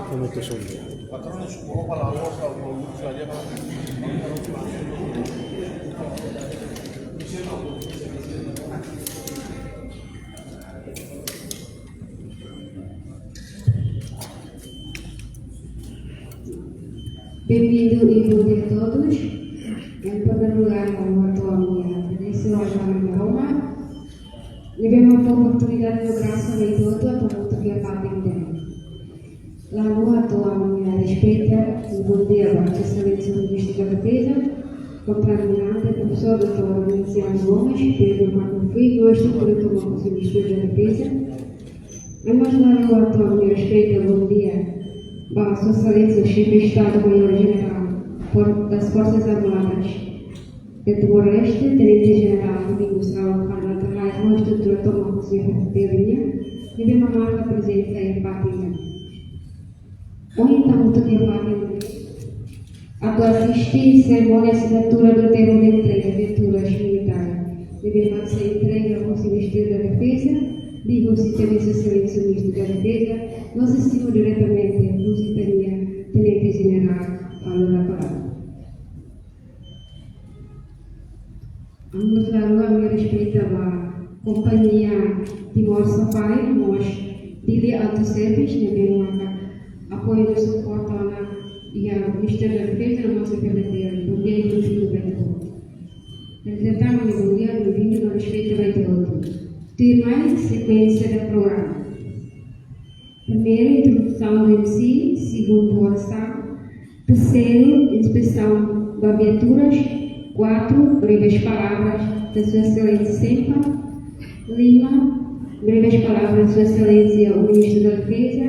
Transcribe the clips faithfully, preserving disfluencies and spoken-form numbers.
Como que son? Bem-vindo e bom dia a todos. Em primeiro lugar, ha'u hato'o ha'u-nia agradesimentu ba Aman Maromak, ne'ebé fó oportunidade no grasa ba ita hotu atu hamutuk iha fatin ida-ne'e. Ha'u hato'o ha'u-nia respeita i bom dia ba Sua Exelénsia Ministru da Defeza, Komandante Profesór doutór Venancio Aires Gomes, Pedro Marco Filho, no estrutura toma Ministru da Defeza. Ema hato'o ha'u-nia respeita i bom dia ba Sua Exelénsia Xefe Estadu Maiór Jenerál For-, das Forças Armadas de Timor-Leste, Tenente Jenerál Domingos Raul Fernando Reis, no estrutura toma Xefe F P B, ne'ebé marka prezensa iha fatin ida-ne'e. Ohin ita hamutuk iha fatin ida-ne'e atu asiste serimónia asinatura do termo de entrega viaturas militares, ne'ebé mak sei entrega husi Ministériu da Defeza, liuhusi Sua Exelénsia Ministru da Defeza, no asistimos diretamente husi ita-nia Tenente Jenerál Paulo Latorado. Ha'u mós hato'o ha'u-nia respeita ba kompañia Timor Safari, mós Dili Auto Service, ne'ebé maka apoiu no suporta ona iha Ministériu da Defeza no mós F P B. Bom dia i bem-vindo ba ita hotu. Reprezentante, bom dia, bem-vindo, no respeita ba ita hotu. Tuirmai, sekuénsia do programa. Primeiru, introdusaun do M C, segundu, orasaun, terseiru, inspesaun ba viaturas, kuatru, breves palavras de Sua Exelénsia Xefe, lima, breves palavras de Sua Exelénsia o Ministru da Defeza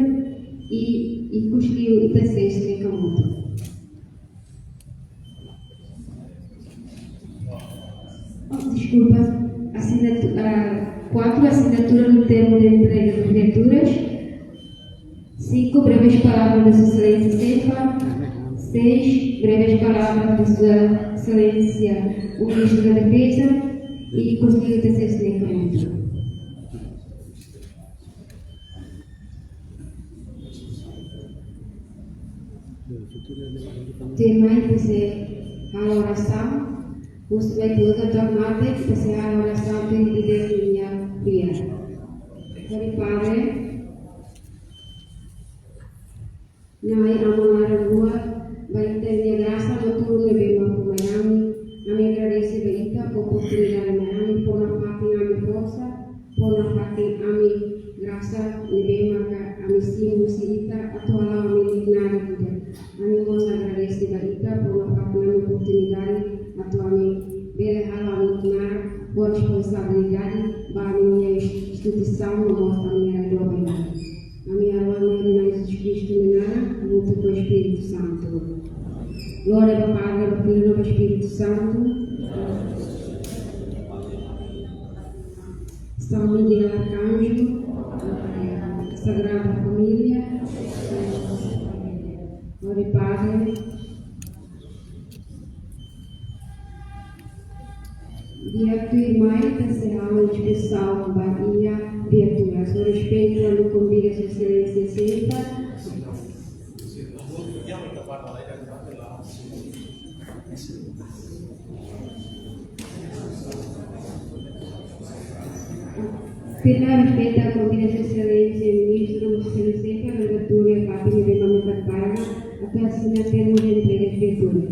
i, i ikus liu ita sei esplika hamutuk. Oh, deskulpa, asinatu-, ah, kuatru, asinatura no termo de entrega de viaturas. Cinco, breves palavras de Sua Exelénsia Xefe. Seis, breves palavras de Sua Exelénsia o Ministru da Defeza i ikus liu ita sei esplika hamutuk. Tuirmai ita sei halo orasaun, husi ba ita hotu atu mate, ita sei halo orasaun tuir ida-ne'e nia fiar. Hodi Padre, Na'i Aman Laran Luak, ba ita-nia grasa no tulun ne'ebé mak fó mai ami, ami agradese ba ita fó oportunidade mai ami, fó nafatin ami forsa, fó nafatin ami grasa ne'ebé maka ami simu husi ita, atu hala'o ami-nia knaar ida. Ami mós agradese ba ita fó nafatin ami oportunidade atu ami bele hala'o ami-nia knaar, fó responsabilidade ba ami-nia instituisaun no mós ami-nia doben. Ami harohan iha Na'i Jesus Kristu nia naran, hamutuk ho Espíritu Santu. Glória ba Padre, ba Filho, ba Espíritu Santu. São Miguel Arcanjo, Sagrada Família, Glória Padre. Di'ak, tuirmai ita sei halo inspesaun ba iha viaturas. No respeita no konvida Sua Exelénsia Xefe. Tuirmai respeita no konvida Sua Exelénsia Ministru, Sua Exelénsia Xefe, abertura ba fatin ne'ebé mak prepara, atu asina termo de entrega viaturas.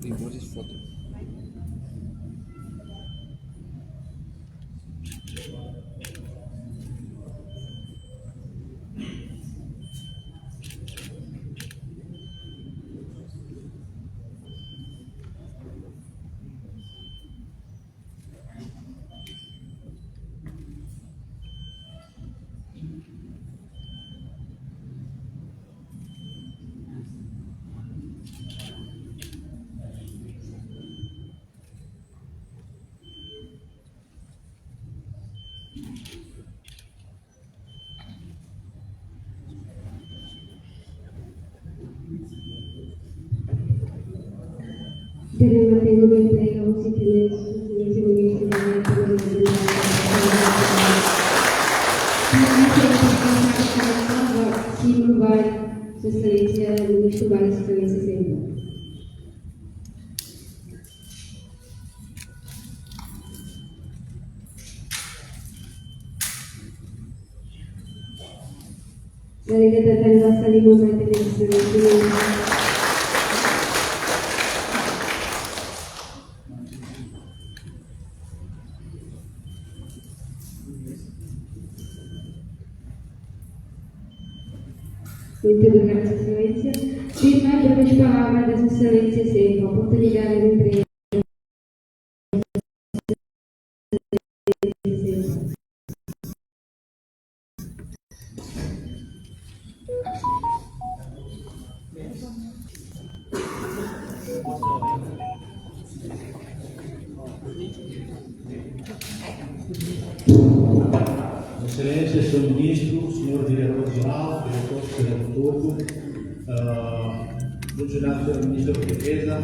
Tem boas fotos. Terima kasih, Ibu Menteri, kamu sih, terima kasih, Ibu Menteri, terima kasih, Ibu Menteri. Simu ba Sua Exelénsia, Ministru ba Sua Exelénsia sempre. Dari kata tanda saling membatalkan sendiri. Muito obrigada, Sua Exelénsia. Firma, depois palavra da Sua Exelénsia sempre. Oportunidade de entrega. Exelénsia, Señór Ministru, Señór Diretór Jerál, Diretór Exekutivu, ah, funsionáriu, Señór Ministru Defeza,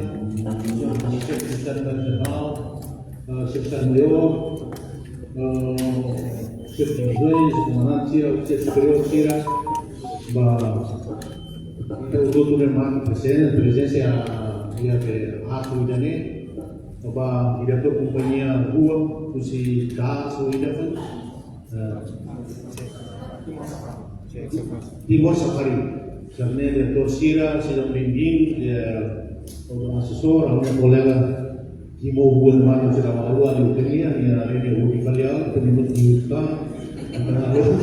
Señór Ministru Sekretáriu Jerál, ah, Sekretáriu Maiór, ah, Xefe de Divisões, Komandante sira, Xefe Superiór sira, ba, ita hotu-hotu ne'ebé maka prezensa, prezensa iha, iha atu ida-ne'e, ba, Diretór Kompañia Rua, husi Kaas, ida-ne'e, eh, Timor Safari. Sira-ne'e diretór sira, sira bem-vindo, eh, o asesór, o meu colega, Timor Rua, mano, sira malu, ali, o que ia, e a rede Rua de Falial, também muito, muito, tá? Então,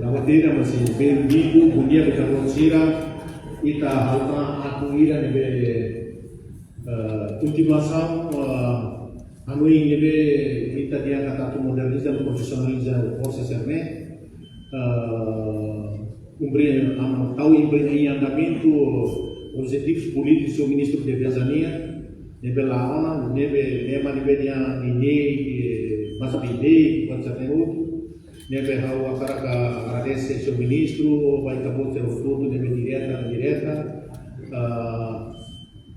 a matéria, mas, bem-vindo, bom dia, diretór sira, ita halo atu ida ne'ebé, eh, kontinuasaun, eh, hanoin ne'ebé ita dehan katak atu moderniza no profesionaliza forsa sira-ne'e. Eh, kumpre, am, tau implementa iha andamentu objetivus polítikus Ministru Defeza nian, ne'ebé la ona, ne'ebé, ne'ebé, ne'ebé dehan, ne'ebé, eh, mas bele, buat sira-ne'e hotu, ne'ebé ha'u hakarak agradese Señór Ministru, ba ita-boot sira hotu-hotu, ne'ebé direta, indireta, eh,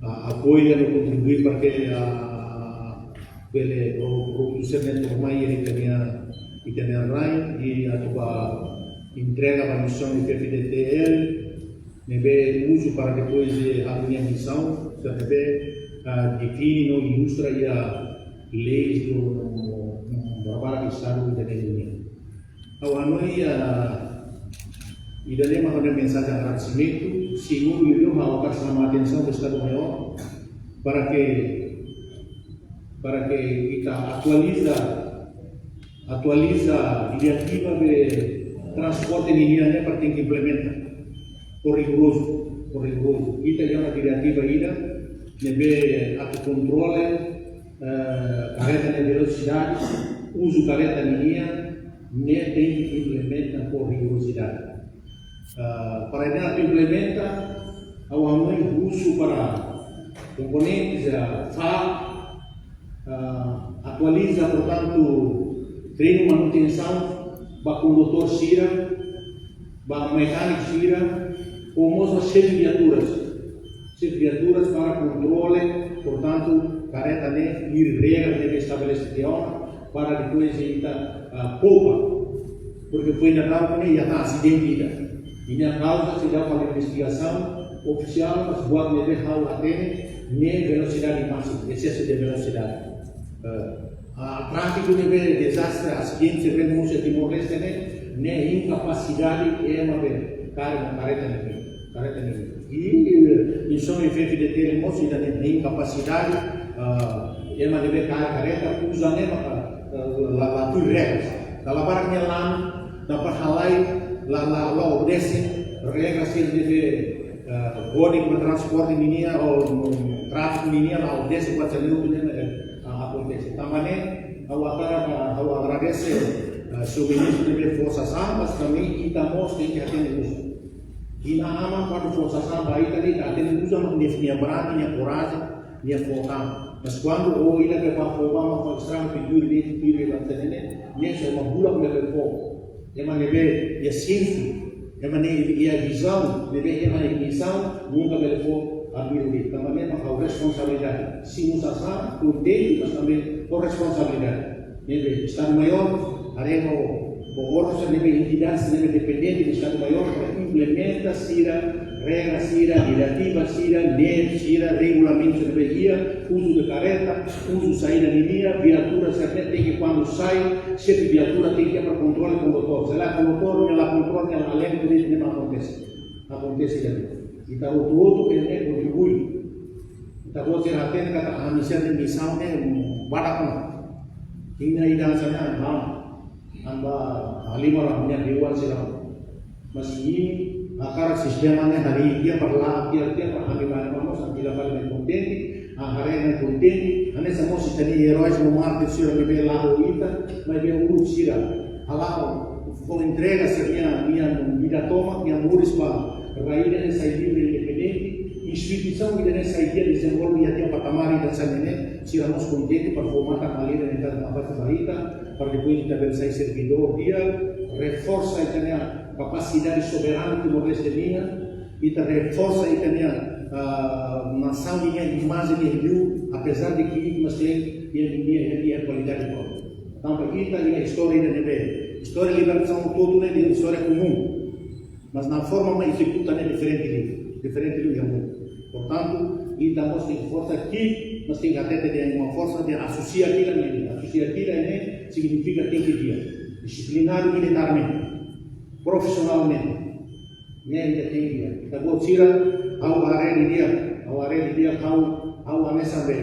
ah, apoia no kontribui para ke, ah, bele pro-, produsaun ne'e to'o mai iha ita-nia, ita-nia rain, i atu ba entrega ba misaun F F D T L, ne'ebé uza para depois de halo nia misaun, sira ne'ebé, ah, define no ilustra iha leis no, no, no, no traballu Estadu ita-nia. Ha'u hanoin, ah, ida-ne'e mak ha'u-nia mensajen agradesimentu, segundu liu ha'u hakarak xama atensaun ba Estadu Maiór, para ke, para ke ita atualiza, atualiza diretiva de transporte ninian ne'e para tenke implementa ho rigorozu, ho rigorozu. Ita iha ona diretiva ida, ne'ebé atu kontrola, eh, karreta nia velosidade, uza karreta ninian, ne'e tenke implementa ho rigorosidade. Ah, para ida-ne'e atu implementa, ha'u hanoin husu para komponentes, ah, fa, ah, atualiza, portantu, treinu manutensaun ba kondutór sira, ba mekániku sira, ho mós ba xefe viaturas. Xefe viaturas para kontrola, portantu, karreta ne'e, i regra ne'ebé estabelese tiha ona, para depois ita, ah, poupa. Porque foin daudauk ne'e iha asidente ida. I nia kauza seidauk halo investigasaun ofisiál, mas buat ne'ebé ha'u hatene, ne'e velosidade másima, exesu de velosidade. Eh, ah, tráfiku ne'ebé dezastre, asidente ne'ebé mosu iha Timor-Leste ne'e, ne'e inkapasidade ema be kare karreta ne'e, karreta ne'e. I, eh, misaun F F D T L mós ida-ne'e, inkapasidade, ah, ema ne'ebé kare karreta, uza ne'e maka, ah, la, la tuir regras. Dala barak nia la'o, dala barak halai, la, la, la obedese regras sira ne'ebé, eh, Kódigu Transporte ninian, ou, mm, tráfiku ninian, la obedese, buat sira-ne'e hotu ne'e, eh, ah, akontese. Tanba ne'e, ha'u hakarak, ha'u agradese, eh, Señór Ministru ne'ebé fó sasán, mas tanba ne'e ita mós tenke hatene uza. Inan-aman kuandu fó sasán ba ita, ita hatene uza, mak nia, nia brani, nia korajen, nia fó tan. Mas kuandu o ida be ba fó ba, mak fó estragu, pintura, nia pintura, nia bate ne'e, nia só mak bulak bele fó. Ema ne'ebé iha sensu, ema ne'ebé iha vizaun, ne'ebé ema iha misaun, nunka bele fó Amigo de, tanba ne'e mak ha'u responsabilidade. Simu sasán, kontente, mas tanba ho responsabilidade. Ne'ebé, Estadu Maiór, haree ho, ho órgaun sira ne'ebé, entidade sira ne'ebé dependente do Estadu Maiór, para implementa sira, regra sira, diretiva sira, lei sira, regulamentu sira ne'ebé iha, uzu de karreta, uzu saida ninia, viatura sira ne'e tenke kuandu sai, xefe viatura tenke para kontrola kondutór. Se la kontrola, ne'e la kontrola, ne'e la kontrola, ne'e la akontese. Akontese ida-ne'e. Ita hotu-hotu ne'e kontribui. Ita-boot sira hatene katak ami-nia misaun ne'e badak ona. Ida-idak hanesan ne'e, an ba, an ba halimar ami-nia dewan sira. Mas imi hakarak sistema ne'e harii tiha para la, tiha, tiha para ami bá ne'e mós, ami la bá ne'e kontente, ah, haree ne'e kontente, hanesan mós ita-nia eróis no mártir sira ne'ebé la'o ita, maibé uluk sira hala'o, fó entrega sira-nia, nia vida tomak, nia moris ba rai ida ne'e sai livre, independente, instituisaun ida ne'e sai di'ak, dezenvolve iha tiha patamar ida hanesan ne'e, sira mós kontente para fó matan-alin ida ne'e kada abate ba ita, para depois ita bele sai servidór di'ak, reforsa ita-nia kapasidade soberanu Timor-Leste nian, ita reforsa ita-nia, ah, nasaun ninia imajen ne'e liu, apezar de ki'ik, mas iha, iha, iha, iha kualidade própria. Tanba ita iha istória ida ne'ebé, istória libertasaun hotu-hotu ne'e istória komún. Mas forma mak ezekuta ne'e diferente liu, diferente liu iha mundu. Portantu, ita mós tenke forsa ki'ik, mas tenke hatete dehan ema forsa de asosia ki'ik ne'e, asosia ki'ik ne'e signifika tenke di'ak, disiplinadu militarmente, profisionalmente. Ne'e ita tenke di'ak. Ita-boot sira, ha'u haree didi'ak, ha'u haree didi'ak, ha'u, ha'u hanesan be,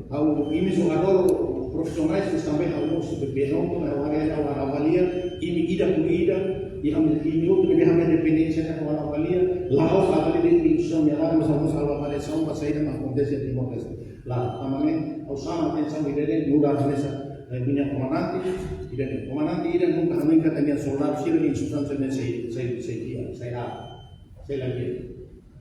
ha'u, imi jogadór profisionais, mas tanba ha'u mós be, be nonton, ha'u haree, ha'u avalia, imi ida por ida, i ami, imi hotu ne'ebé ami dependénsia, ha'u avalia, la'ós avalia de'it instituisaun nia laran, mas ha'u mós avaliasaun ba saida mak akontese iha Timor-Leste. Lae, tanba ne'e, ha'u xama atensaun ida-ne'e, nu'udar hanesan, eh, imi-nia komandante, ida-ne'e. Komandante ida nunka hanoin katak nia soldadu sira, nia instituisaun sira-ne'e sai, sai, sai di'ak, sai di'ak, sai la di'ak.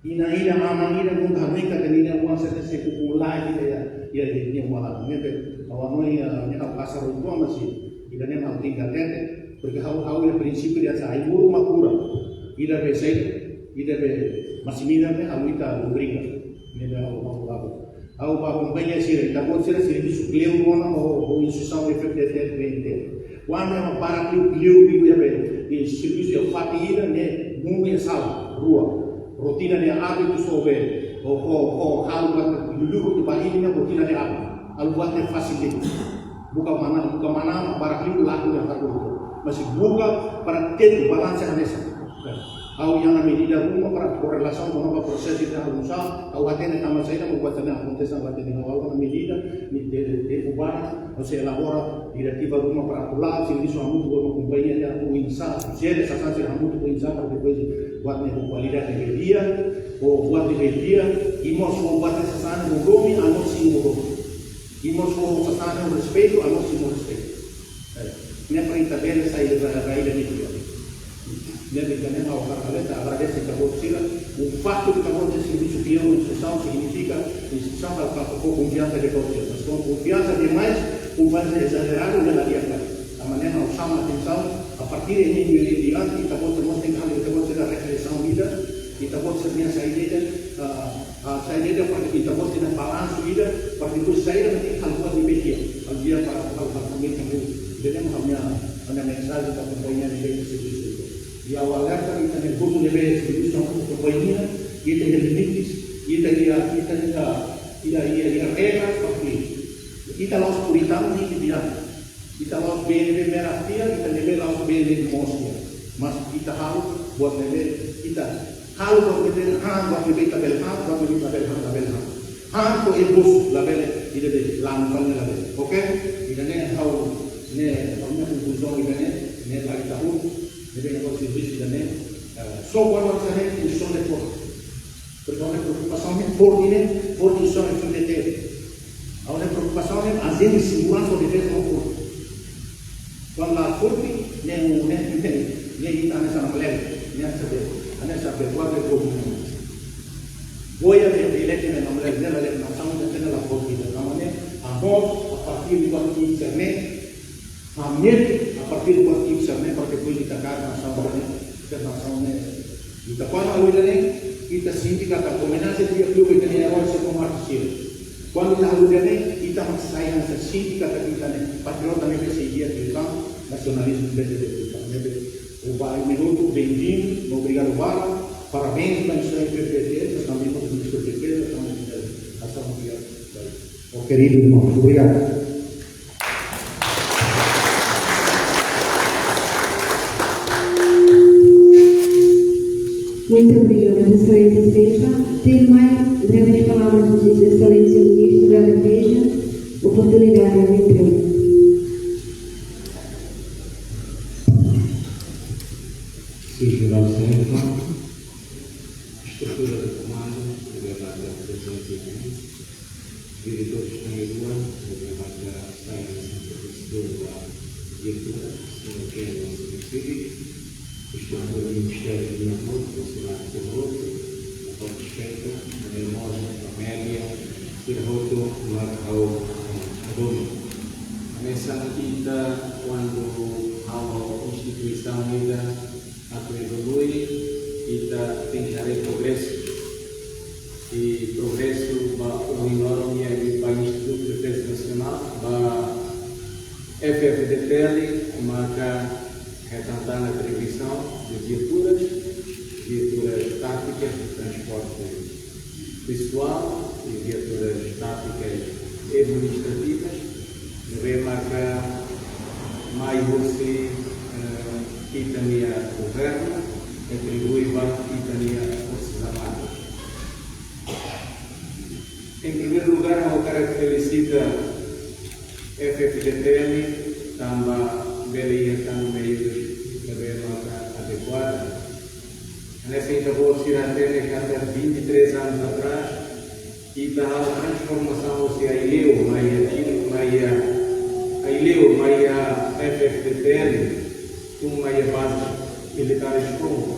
Inan ida, aman ida nunka hanoin katak ninia oan sira-ne'e sei ukun laek ida iha, iha, iha nia uma laran. Ne'ebé, ha'u hanoin, ah, ne'e ha'u kasar uitoan, mas ida-ne'e ha'u tenke hatete, porque ha'u, ha'u iha prinsípiu ida hanesan ai-moruk mak kura. Ida be sai, ida be, mas imi ida be, ha'u ita obriga. Ne'ebé ha'u, ha'u, ha'u. Ha'u bá akompaña sira, ita-boot sira servisu kleur ona ho, ho instituisaun F F D T F B N T. Kuandu ema barak liu, liu, liu iha be, iha servisu iha fatin ida ne'e, mundu iha sala, rua. Rotina de hábitus ho be, ho, ho, ho, halo buat liu, liu, liu, ba ida ne'e rotina de hábitus. Halo buat ne'e fasil de'it. Buka mana, buka mana, barak liu, laku iha halo. Mas buka para tetu, balansa hanesan. Ha'u iha ona medida ruma para korelasaun kona-ba prosesu ida ha'u uza, ha'u hatene tanba saida mak buat ne'e akontese, ha'u hatene, ha'u halo ona medida, ne'e de, de, de kubana, ha'u sei elabora diretiva ruma para atu la'o, servisu hamutuk ho kompañia ida, ha'u insa, sira sasán sira hamutuk ha'u insa, para depois buat ne'e ho kualidade ne'ebé di'ak, ho buat ne'ebé di'ak, i mós ho buat ne'e sasán ne'e ho domin, anos sin ho domin. I mós ho sasán ne'e ho respeitu, anos sin ho respeitu. Eh, ne'e para ita bele sai rai, rai ida ne'ebé di'ak. Ne'ebé ita ne'e ha'u agradese, agradese ita-boot sira, o faktu de ita-boot servisu fiel, instituisaun signifika, instituisaun halo para fó konfiansa de todos. Mas kuandu konfiansa demais, konfiansa ezajeradu, ne'e la di'ak. Tanba ne'e ha'u xama atensaun, a partir de ne'e em diante, ita-boot mós tenke halo, ita-boot sira reflesaun ida, ita-boot sira-nia saida ida, ah, ah, saida ida para ita-boot sira-nia balansu ida, para depois saida mak tenke halo buat ne'ebé di'ak, halo di'ak para, para, para família, para família. Ida-ne'e mak ha'u-nia, ha'u-nia mensajen ba kompañia ne'ebé servisu ida. I ha'u alerta ita-nia grupu ne'ebé servisu ho kompañia, ita iha limites, ita iha, ita iha, iha, iha, iha regra, porque ita la'ós puritanu, ita iha. Ita la'ós bee ne'ebé merah tiha, ita ne'ebé la'ós bee ne'ebé moos tiha. Mas ita halo buat ne'ebé, ita halo buat ne'ebé, han buat ne'ebé ita bele han, buat ne'ebé ita bele han, labele han. Han to'o e bosu, labele, ida be, lanu fali ne'e labele. Oke? Ida-ne'e ha'u, ne'e, ha'u-nia konkluzaun ida-ne'e, ne'e lagi tahu, ne'ebé ha'u servisu ida-ne'e, eh, só kuandu hanesan ne'e, instituisaun ne'e forte. Porque ha'u-nia preokupasaun ne'e forte ne'e, forte instituisaun F F D T F. Ha'u-nia preokupasaun ne'e ajente seguransa F F D T F ne'e forte. Kuandu la forte, ne'e, ne'e, ne'e, ne'e ita hanesan malele, ne'e hanesan be, hanesan be, kuandu be, kuandu be. Boya be, be, lete ne'e malele, ne'e la lete nasaun, ne'e la forte, ne'e la mane, amor, a partir de kuandu ita ne'e, Hamil, a partir de kuandu ita ne'e, para depois ita kaer nasaun ne'e, ita nasaun ne'e. Ita kuandu halo ida-ne'e, Ita sente katak omenajen di'ak liu ba ita-nia erói sira no mártir sira. Kuandu ita halo ida-ne'e, ita mak sai hanesan sente katak ita ne'e patriota ne'ebé sei di'ak liután, nasionalizmu ne'ebé di'ak liután. Ne'ebé, oba minutu, benvindu, obrigadu barak, parabéns ba F F D T L, mas também ba Ministru Defeza, também ba Asaun Di'ak. Ó keridu irmaun, obrigadu. Muito obrigada, Exelénsia Senfa. Tem mais breves palavras de Exelénsia Ministro da Defesa, oportunidade de emprego. Señór Jerál Senfa, estrutura de komandu, de verdade, da prezensa, diretór de rua, de verdade, sai hanesan fornecedór ba diretór, señór Kevin, señór Sidi, estrutura do Ministériu de Amor, Bolsonaro, Corrupto, na parte esquerda, na memória, na média, Sira hotu mak ha'u, eh, adomi. Hanesan ita kuandu halo instituisaun ida atu evolui, ita tenke haree progresu. I progresu ba ohin loron nian ba Institutu Defeza Nasionál, ba F F D T L, maka hetan tan atribuisaun de viaturas, viaturas táticas de transporte pesoál i viaturas táticas administrativas, ne'ebé maka mai husi, eh, ita-nia governu, atribui ba ita-nia Forsas Armadas. Em primeiro lugar, ha'u hakarak felisita F F D T L, tanba bele iha tan meius ne'ebé maka adekuadu. Hanesan ita-boot sira hatene katak vinte e três anos atrás, ita halo transformasaun husi Aileu, mai iha, mai iha, Aileu, mai iha F F D T L, tun mai iha baze militares Kongo.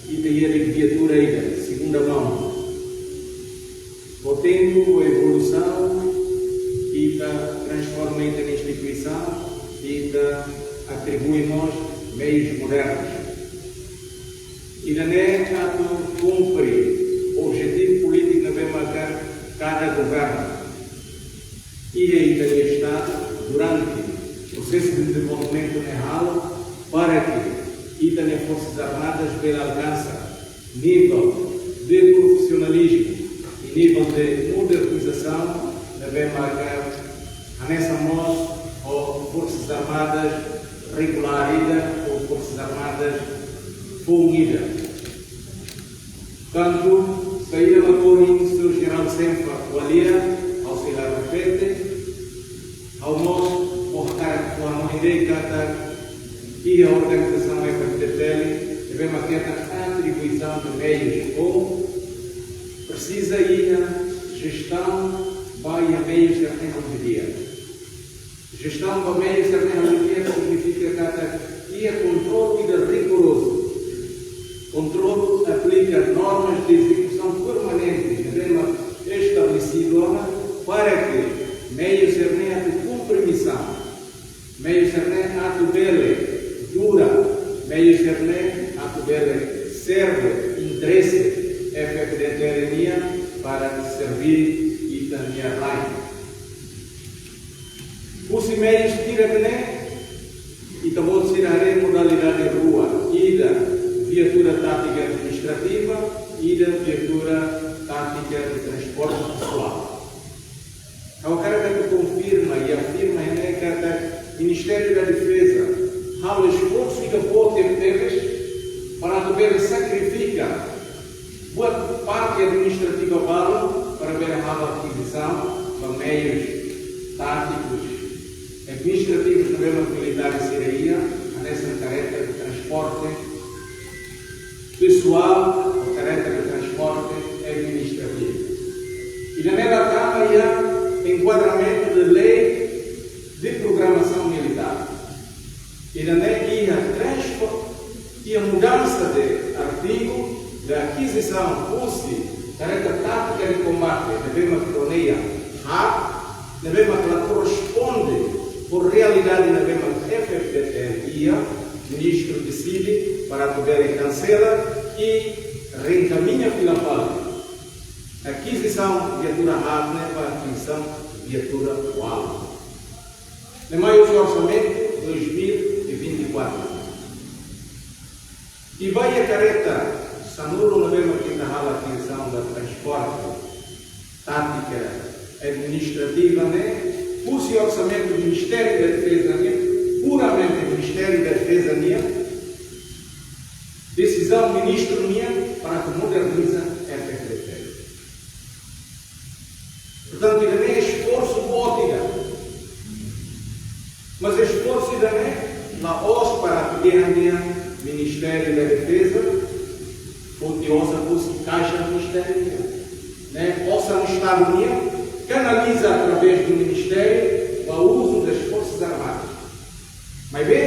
Ita iha de'it viatura ida, segunda mão. Ho tempu, ho evolusaun, ita transforma ita-nia instituisaun, ita atribui mós meius modernus. Ida-ne'e atu kumpre objetivu polítiku ne'ebé maka kada governu iha ita-nia Estadu durante prosesu de dezenvolvimentu ne'e halo, para ke ita-nia Forsas Armadas bele alkansa nivel de profisionalizmu i nivel de modernizasaun ne'ebé maka hanesan mós ho Forsas Armadas regulár ida ou Forsas Armadas foun ida. Tantu saida mak ohin señór Jerál Senfa ko'alia, ha'u sei la repete, ha'u mós hakarak fó hanoin de'it katak iha organizasaun F F D T L, ne'ebé mak hetan atribuisaun de meius, ou presiza iha jestaun ba iha meius sira-ne'e hodi di'ak. Jestaun ba meius sira-ne'e hodi di'ak signifika katak iha kontrolu ida rigorozu. Kontrolu aplika normas de ezekusaun permanente ne'ebé mak estabelesidu ona para ke meius sira-ne'e atu kumpre misaun. Meius sira-ne'e atu bele dura, meius sira-ne'e atu bele serve interese F F D T L nian para serve ita-nia rain. Husi meius hirak ne'e, ita-boot sira haree modalidade rua, ida viatura tátika administrativa, ida viatura tátika de transporte pesoál. Ha'u hakarak atu konfirma i afirma iha ne'e katak Ministériu da Defeza halo esforsu ida boot tebetebes para atu bele sakrifika buat parte administrativa balu para bele halo akizisaun ba meius tátikus, administrativus, ne'ebé mak militares sira iha, hanesan kareta de transporte pesoál ou kareta de transporte administrativu. Ida-ne'e la tama iha enkuadramentu de lei de programasaun militár. Ida-ne'e iha transfo-, iha mudansa de artigu de akizisaun husi kareta tátika de kombate, ne'ebé mak kroneia HAT, ne'ebé mak la korresponde ho realidade ne'ebé mak F F D T L iha, ministru deside para atu bele kansela i reenkamiña fila fali akizisaun viatura haat ne'e ba akizisaun viatura ualu. Ne'e mai husi orsamentu dois mil e vinte e quatro. I ba iha karreta sanulu ne'ebé mak ita halo akizisaun ba transporte tátika administrativa ne'e, husi orsamentu Ministériu da Defeza nian, puramente Ministériu da Defeza nian, desizaun ministru nian para atu moderniza F F D T. Portantu, ida-ne'e esforsu boot ida. Mas esforsu ida-ne'e la'ós para atu dehan dehan Ministériu da Defeza, foti osan husi kaixa ministériu nian. Ne'e osan Estadu nian, kanaliza através do Ministério ba uzu das Forças Armadas. Maibé,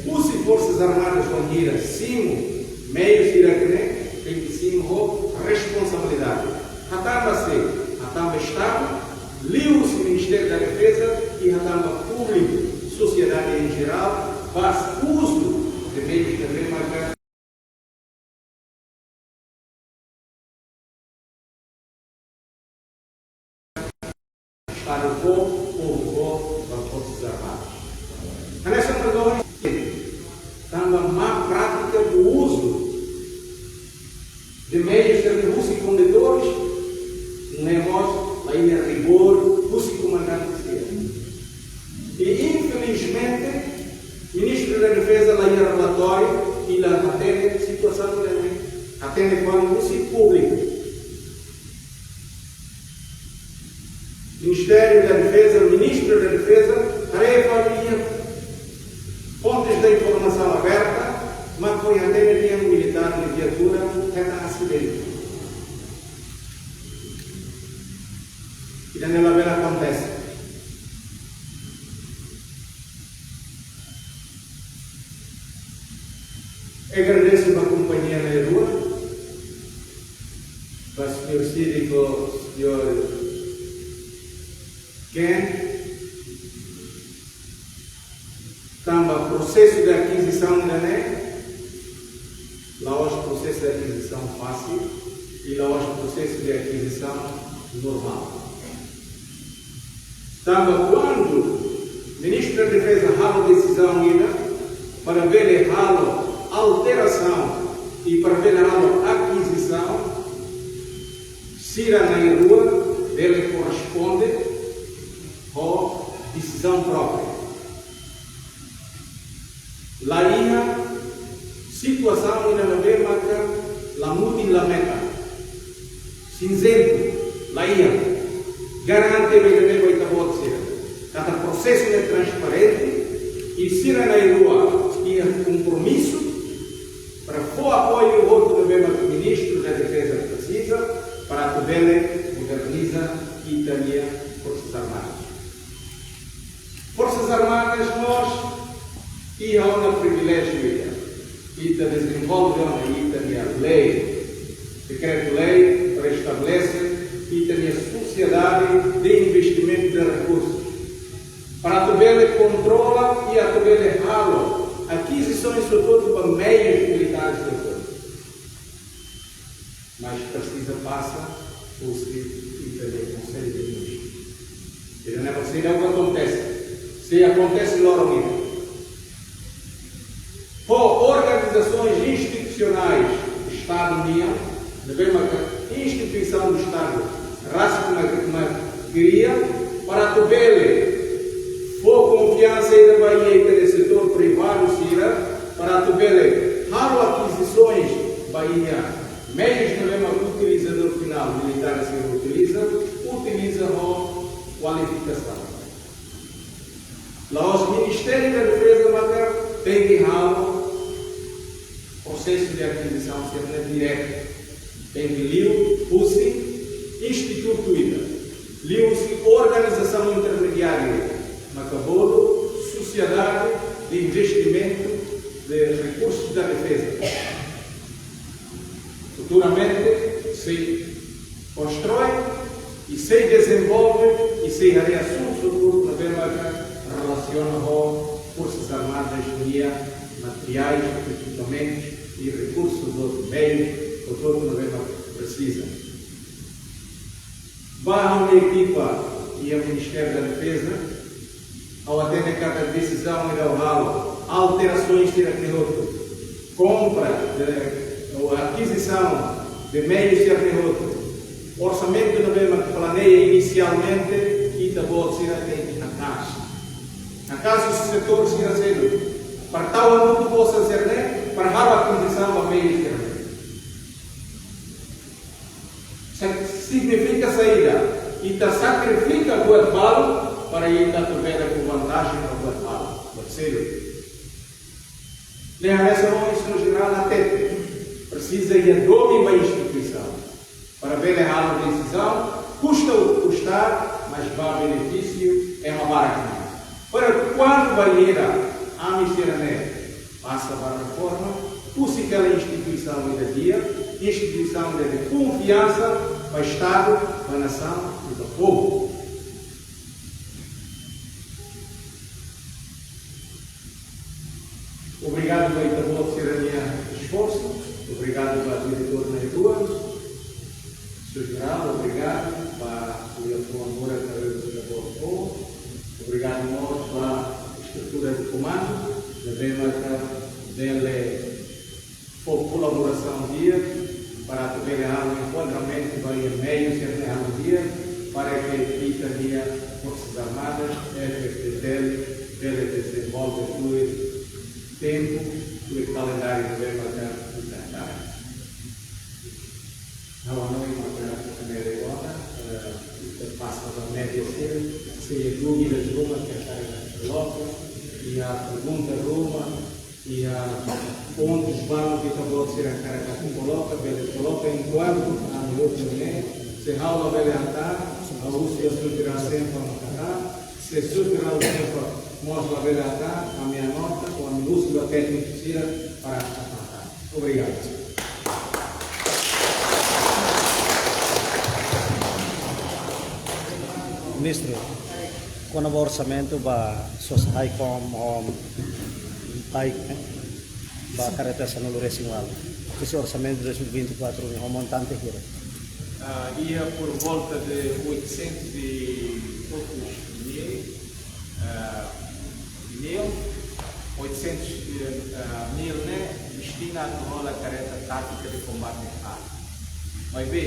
husi Forsas Armadas bainhira simu meius sira-ne'e, tenke simu ho responsabilidade. Hatán ba sé, hatán ba Estadu, liuhusi Ministériu da Defeza, i hatán ba públiku, sosiedade em geral, ba uzu de meius de remata Estadu ho, povu ho, ba Forsas Armadas. Hanesan perdón, tanba má prátika do uzu de meius de husi kondutores, ne'e mós la iha rigór husi komandante sira. I, infelizmente, Ministru da Defeza la iha relatóriu i la hatene situasaun ne'e, hatene fali husi públiku. Ministériu da Defeza, Ministru da Defeza, haree fali iha fontes de informasaun aberta, mak foin hatene dehan militár nia viatura hetan asidente. Ida-ne'e labele akontese. Agradeço ba kompañia na'in-rua, ba señór síndiku, señór Ken, tanba prosesu de akizisaun ida-ne'e, la'ós prosesu de akizisaun fásil, i la'ós prosesu de akizisaun normál. Tanba kuandu Ministru da Defeza halo desizaun ida para bele halo alterasaun i para bele halo akizisaun, sira na'in-rua bele korresponde ho desizaun própria. La iha situasaun ida ne'ebé maka la mutin la metan. Sinzentu, la iha. Garante ba ita-boot sira katak prosesu ne'e transparente, i sira na'in-rua iha kompromisu para fó apoiu hotu ne'ebé maka Ministru da Defeza presiza para atu bele moderniza ita-nia Forsas Armadas. Forsas Armadas mós iha ona priviléjiu ida. Ita dezenvolve ona ita-nia lei, dekretu-lei, para estabelese ita-nia sosiedade de investimentu de rekursus, para atu bele kontrola i atu bele halo akizisaun sira hotu ba meius militares sira hotu. Mas presiza pasa husi ita-nia Konsellu de Ministrus. Ida-ne'e para sei la akontese. Sei akontese loron ida. Ho organizasoens institusionais Estadu nian, ne'ebé maka instituisaun Estadu rasik mak, mak kria, para atu bele fó konfiansa ida ba iha ita-nia setór privadu sira, para atu bele halo akizisaun ba iha meius ne'ebé mak utilizadór finál, militár sira utiliza, utiliza ho kualifikasaun. La'ós Ministériu da Defeza maka tenke halo prosesu de akizisaun sira-ne'e diretu. Tenke liu husi institutu ida, liu husi organizasaun intermediária, maka bolu Sosiedade de Investimentu de Rekursus da Defeza. Futuramente, sei konstrui i sei dezenvolve i sei haree asuntus hotu ne'ebé maka relasiona ho Forsas Armadas nia materiais, ekipamentus i rekursus hotu, meius hotu-hotu ne'ebé mak presiza. Ba ha'u-nia ekipa iha Ministériu da Defeza, ha'u hatene katak desizaun ida halo, alterasaun sira-ne'e hotu, kompra de, ou akizisaun de meius sira-ne'e hotu, orsamentu ne'ebé mak planeia inisialmente, ita-boot sira tenke haka'as. Haka'as husi setór sira seluk, para tau hamutuk osan sira-ne'e, para halo akizisaun ba meius sira-ne'e. Sa-, signifika saida? Ita sakrifika buat balu para ita atu bele fó vantajen ba buat balu, buat seluk. Ne'e hanesan ohin Señór Jerál hatete, presiza iha domin ba instituisaun para bele halo desizaun, kusta o que custar, mas ba benefísiu ema barak. Para kuandu bainhira ami sira-ne'e pasa ba reforma, husi kala instituisaun ida di'ak, instituisaun ida de konfiansa ba Estadu, ba nasaun i ba povu. Obrigadu ba ita-boot sira-nia esforsu, obrigadu ba diretór na'in-rua, Señór Jerál, obrigadu ba liafuan moral ne'ebé ita-boot fó. Obrigadu mós ba estrutura de komandu ne'ebé maka bele fó kolaborasaun di'ak para atu bele halo enkuadramentu ba iha meius sira-ne'e halo di'ak para ke ita-nia Forsas Armadas, F F D T L, bele dezenvolve tuir tempu, tuir kalendáriu ne'ebé maka ita hakarak. Ha'u hanoin maka ita-nia reuniaun, eh, ita pasa ba média sira, se iha dúvidas ruma ke hakarak atu koloka, iha pergunta ruma, iha pontus balu ke ita-boot sira hakarak atu koloka, bele koloka enkuantu ami hotu ne'e, se ha'u labele hatán, ha'u husi Señór Jerál Senfa mak hatán, se Señór Jerál Senfa mós labele hatán, ami anota, ou ami husu ba tékniku sira para hatán. Obrigadu. Ministru, kona-ba orsamentu ba SOS Haicom ho Bike, eh, ba kareta sanulu-resin-ualu, husi orsamentu dois mil e vinte e quatro ne'e ho montante hira? Ah, iha por volta de oitocentos e poucos mil, ah, mil, oitocentos, eh, ah, mil ne'e destina atu hola kareta tátika de kombate haat. Maibé,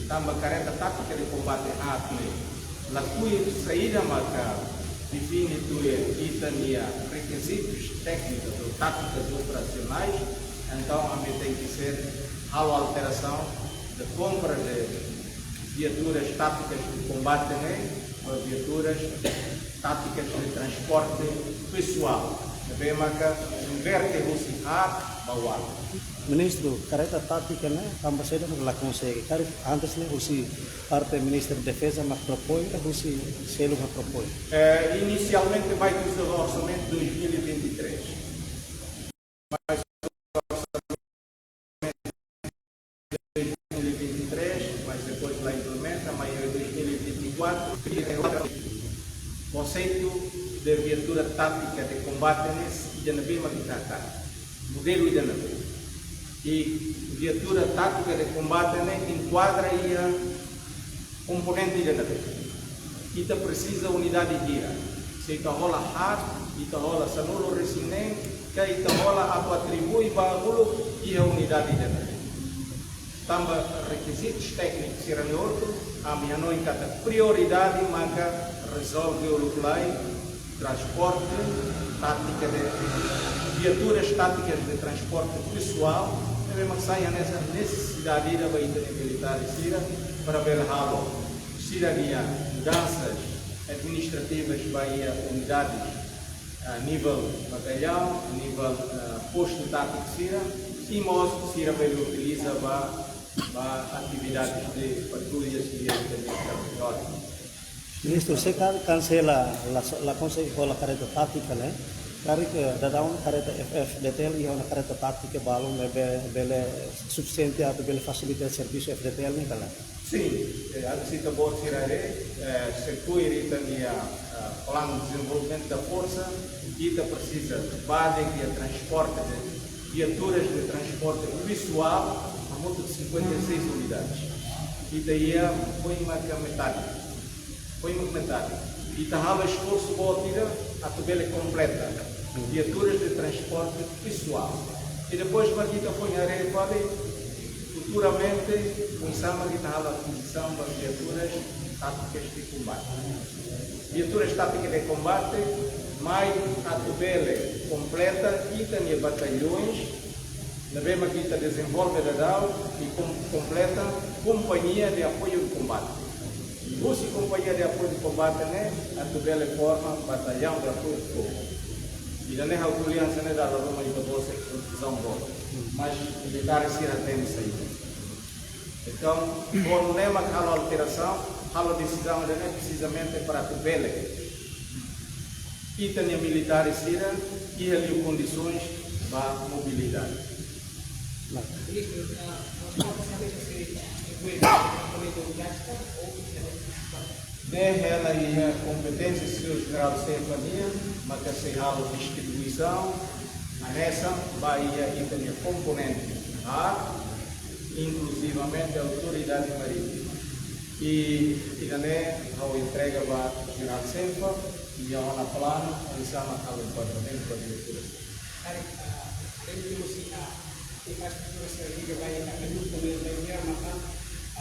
tanba kareta tátika de kombate haat ne'e la tuir saida maka define tuir ita-nia rekizitus téknikus ou tátikas operasionais, entaun ami tenke ser halo alterasaun de kompra de viaturas tátikas de kombate ne'e ba viaturas tátikas de transporte pesoál, ne'ebé maka konverte husi haat ba ualu. Ministru, kareta tátika ne'e, tanba saida mak la konsege? Karik antes ne'e husi parte Ministériu Defeza mak propoin, ka husi seluk mak propoin? Eh, inisialmente mai husi orsamentu dois mil e vinte e três. Mas dois mil e vinte e três, mas depois la implementa, mas em dois mil e vinte e quatro, konseitu de viatura tátika de kombate ne'e, ida-ne'ebé mak ita hatán, modelu ida-ne'ebé. I viatura tátika de kombate ne'e enkuadra iha komponente ida-ne'ebé. Ita presiza unidade hira. Se ita hola haat, ita hola sanulu-resin-neen, ka ita hola atu atribui ba uluk iha unidade ida-ne'ebé. Tanba rekizitus téknikus sira-ne'e hotu, ami hanoin katak prioridade maka rezolve uluk lai transporte tátika de, viaturas táticas de transporte pesoál, ne'ebé mak sai hanesan nesesidade ida ba ita-nia militares sira para bele halo sira-nia mudansas administrativas ba iha unidades, ah, nivel batallaun, nivel, ah, postu tátiku sira, i mós sira bele utiliza ba, ba atividades de patrullas iha ita-nia territóriu. Ministru, se kan-, kansela, la, la konsege hola kareta tátika ne'e, karik daudaun kareta F F D T L iha ona kareta tátika balun ne'ebé bele sufisiente atu bele fasilita servisu F D T L ne'e ka lae? Sin, eh, ita-boot sira haree, eh, se tuir ita-nia, eh, planu dezenvolvimentu da forsa, ita presiza bazeia transporte de viaturas de transporte pesoál, Cinquenta e seis unidades. Ita iha, foin maka metade. Foin maka metade. Ita halo esforsu boot ida atu bele kompleta. Viaturas de transporte pessoal. I depois, maka ita foin haree fali, futuramente, oinsá mak ita halo akizisaun ba viaturas tátikas de kombate. Viaturas tátikas de kombate, mai atu bele kompleta ita-nia batalhões, ne'ebé mak ita dezenvolve daudaun i kom-, kompleta companhia de apoio de combate. Husi companhia de apoio de combate ne'e atu bele forma batallaun de apoio de fogo. Ida-ne'e ha'u ko'alia hanesan ne'e dala ruma ita-boot sei konfuzaun boot. Mas militares sira hatene saida. Entaun, kuandu ne'e mak halo alterasaun, halo desizaun ida-ne'e presizamente para atu bele ita-nia militares sira iha liu kondisoens ba mobilidade. Ne'e hela iha kompeténsia señór Jenerál Xefe nian, maka sei halo distribuisaun hanesan ba iha ita-nia komponente A, inkluzivamente Autoridade Marítima. I, i ne'e ha'u entrega ba Jenerál Xefe, i iha ona planu, oinsá mak halo enkuadramentu ba diretór. Karik, ah, além de você, ah, infraestrutura sira liga ba ita, karik, também vai ver, mas,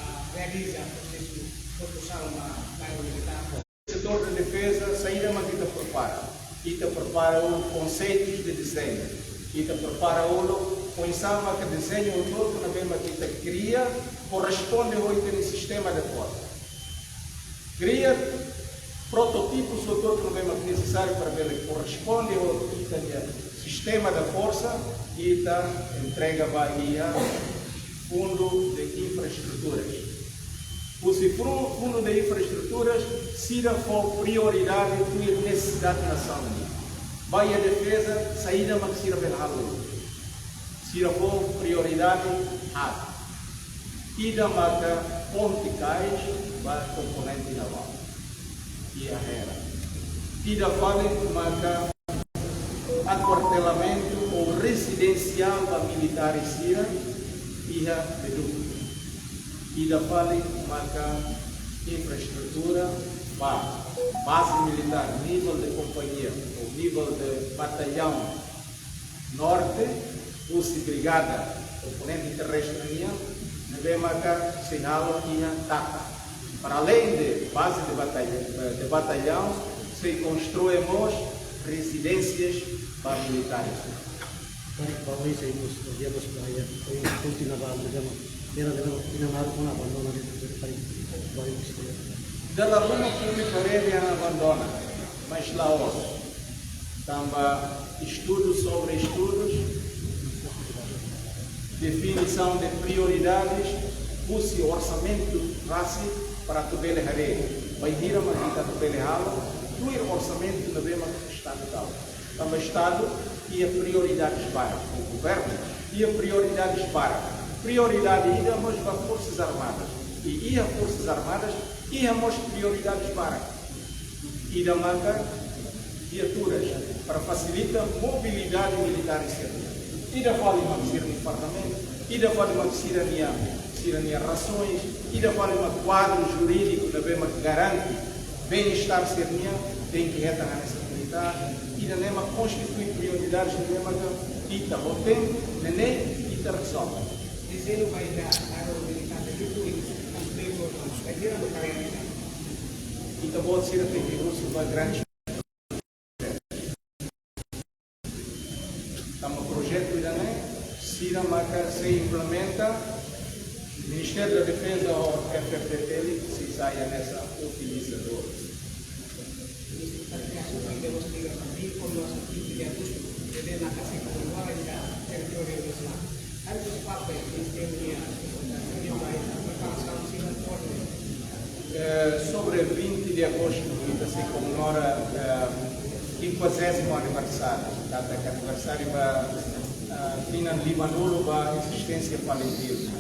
ah, realiza prosesu propozaun ba, ba militár. Setór de defeza, saida mak ita prepara. Ita prepara uluk konseitus de dezeñu. Ita prepara uluk oinsá mak dezeñu hotu-hotu ne'ebé mak ita kria korresponde ho ita-nia sistema de forsa. Kria prototipus hotu-hotu ne'ebé mak nesesáriu para bele korresponde ho ita-nia sistema de forsa, ita entrega ba iha Fundu de Infraestruturas. Husi fru-, Fundu de Infraestruturas, sira fó prioridade tuir nesesidade nasaun nian. Ba iha defeza, saida mak sira bele halo. Sira fó prioridade haat. Ida maka ponte kais ba komponente navál iha Hera. Ida fali maka akuartelamentu ou rezidensiál ba militares sira iha Beduk. Ida fali maka infraestrutura ba baze militár nivel de kompañia ou nivel de batallaun norte, husi brigada komponente terrestre nian, ne'ebé maka sei halo iha Tata. Para além de baze de batallaun, de batallaun, sei konstrui mós rezidénsias ba militares. Para, para isso, aí, nós viemos para aí, foi um ponto na banda, era, era, era na área com a banda, na área, para aí, para aí, Dala ruma públiku haree dehan abandona, mas la'ós. Tanba estudu sobre estudus, definisaun de prioridades, husi orsamentu rasik para atu bele haree bainhira mak ita atu bele halo, tuir orsamentu ne'ebé mak Estadu tau. Tanba Estadu iha prioridades barak, ou governu iha prioridades barak. Prioridade ida mós ba Forsas Armadas. I iha Forsas Armadas iha mós prioridades barak. Ida maka viaturas para fasilita mobilidade militár sira-nian. Ida fali mak sira-nia fardamentu, ida fali mak sira-nia, sira-nia rasoens, ida fali mak kuadru jurídiku ne'ebé mak garante bem-estar sira-nian, tenke hetan hanesan militár. Ida-ne'e mak konstitui prioridades ne'ebé mak ita hotu tenke, ne'e ita rezolve. Dezeñu ba ida, aro militár de Jujuy, mas bem, mas bem, mas bem, mas bem. Ita-boot sira tenke husu ba grande. Tanba projetu ida-ne'e, sira maka sei implementa, Ministério da Defesa ou F F D T L, sei sai hanesan utilizadór. Eh, sobre vinte de agosto, ita sei komemora, eh, cinquagésimo aniversário, data ke aniversáriu ba, eh, tinan limanulu ba ezisténsia FALINTIL.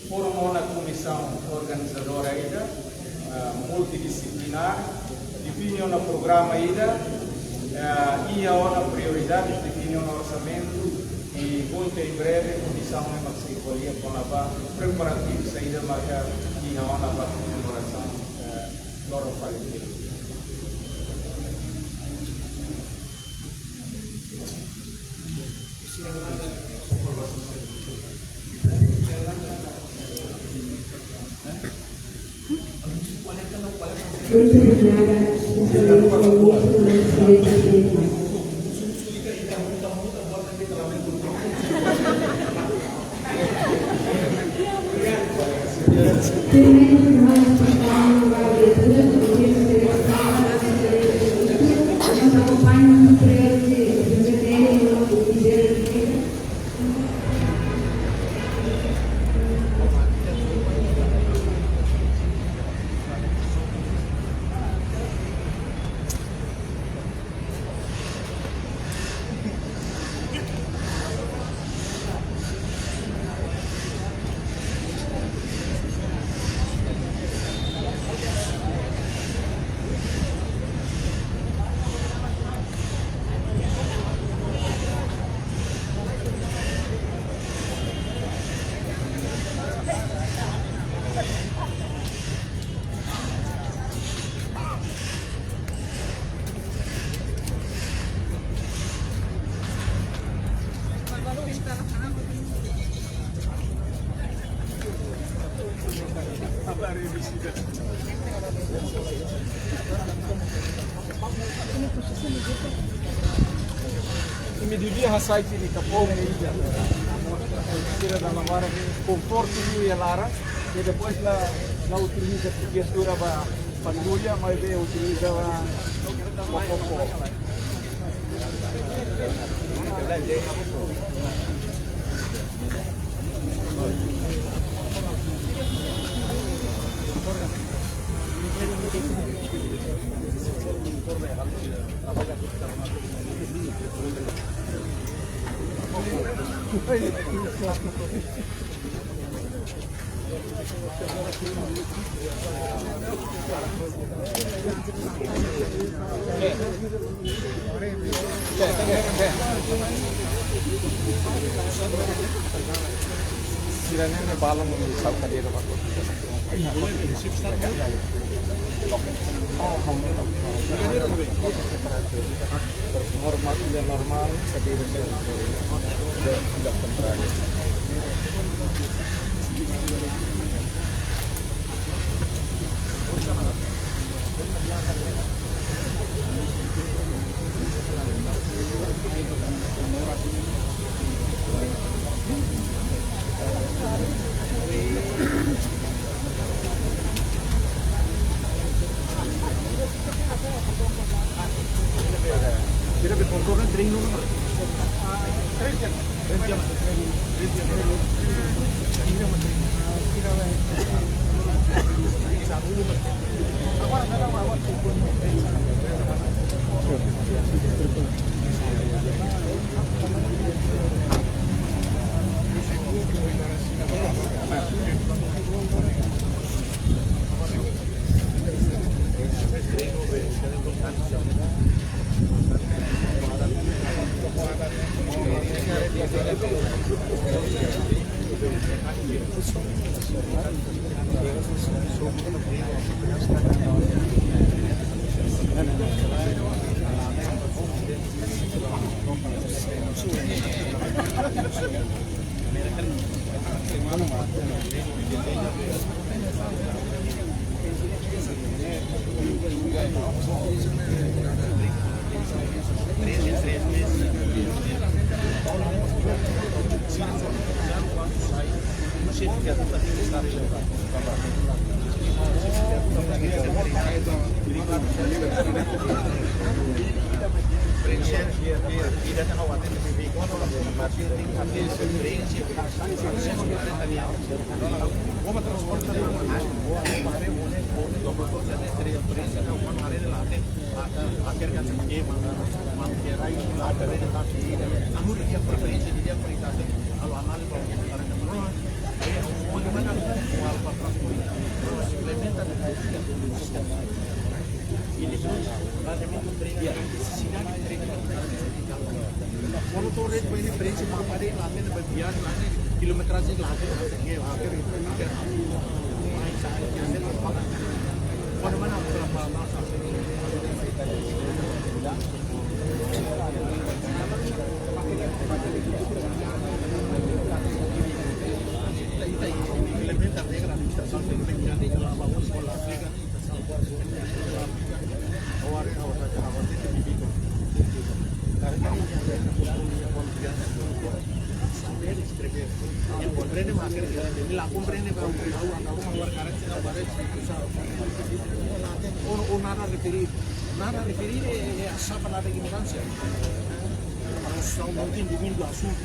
Forma ona komisaun organizadora ida, eh, multidisciplinar, define ona programa ida, eh, iha ona prioridades, define ona orsamentu, i I volta em breve, kondisaun ne'e mak sei ko'alia kona-ba preparativu saida maka iha ona ba komemorasaun, eh, loron fali. Muito obrigada, Exeléncia Ministro, não se esqueça de nós. Primeiro, nós vamos para a leitura do texto da Exeléncia Ministro, nos acompanha no trecho de Evangelho, no Evangelho. Imi devia hasai tiha kapau ne'e ida. Sira da lavara konfortu iha laran, i depois la, la utiliza kobertura ba, ba luya, maibé utiliza ba, ba kopo. Sira-ne'e balun mak sa'e kadeira ba. Normal, tidak normal, kadeira tidak, tidak kontrak. Kilometrase Komprende, mas la komprende, o nada referir, nada referir é, é a sapa nada ignorância. Não, não tem domínio do assunto.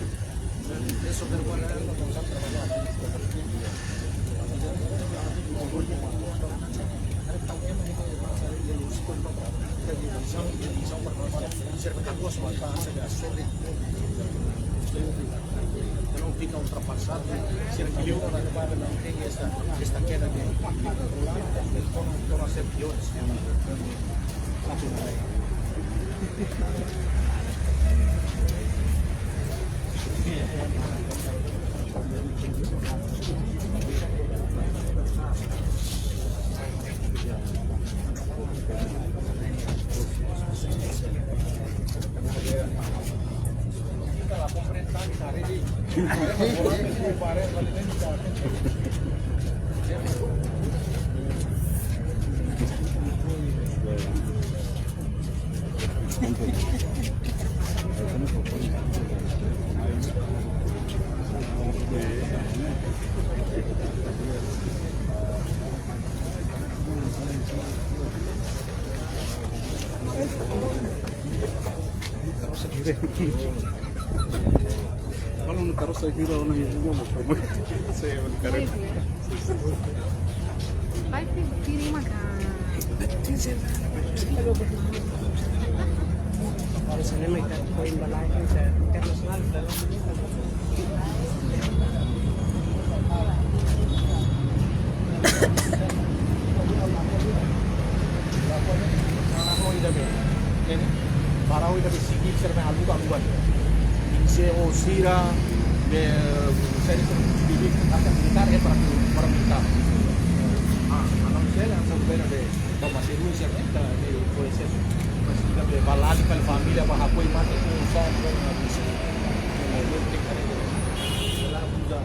Não fica ultrapassado, se ele não tem essa, esta queda de, de, de, de, de, de, de, de, de, Kalau no karosa hira ona yang juga mau kamu. Saya mau karet. Vai, filma ka. Para o cinema e tal, foi embalagem internacional. Para o ida be, para o ida be sigi sira be aluga aluga. Se o sira be seri seri bibi kata militar é para para militar. Ah, a não ser essa governo be toma serviço, né? Tá, ele pode ser, mas fica be balali para família para apoio mate com só com a missão. Ela usa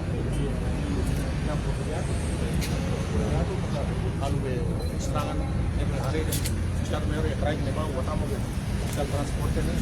na propriedade, propriedade, kalau be serangan, é be hari, Estadu Maiór é trai ne ba, botamos be. Hospital transporte ne'e,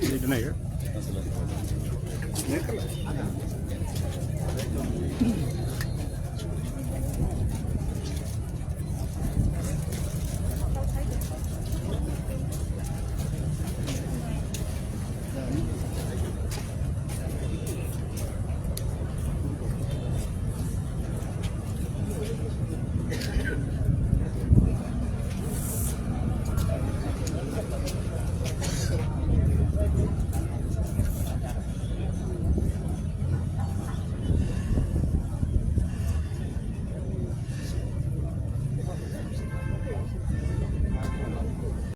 Ini dena ya? Ini kan.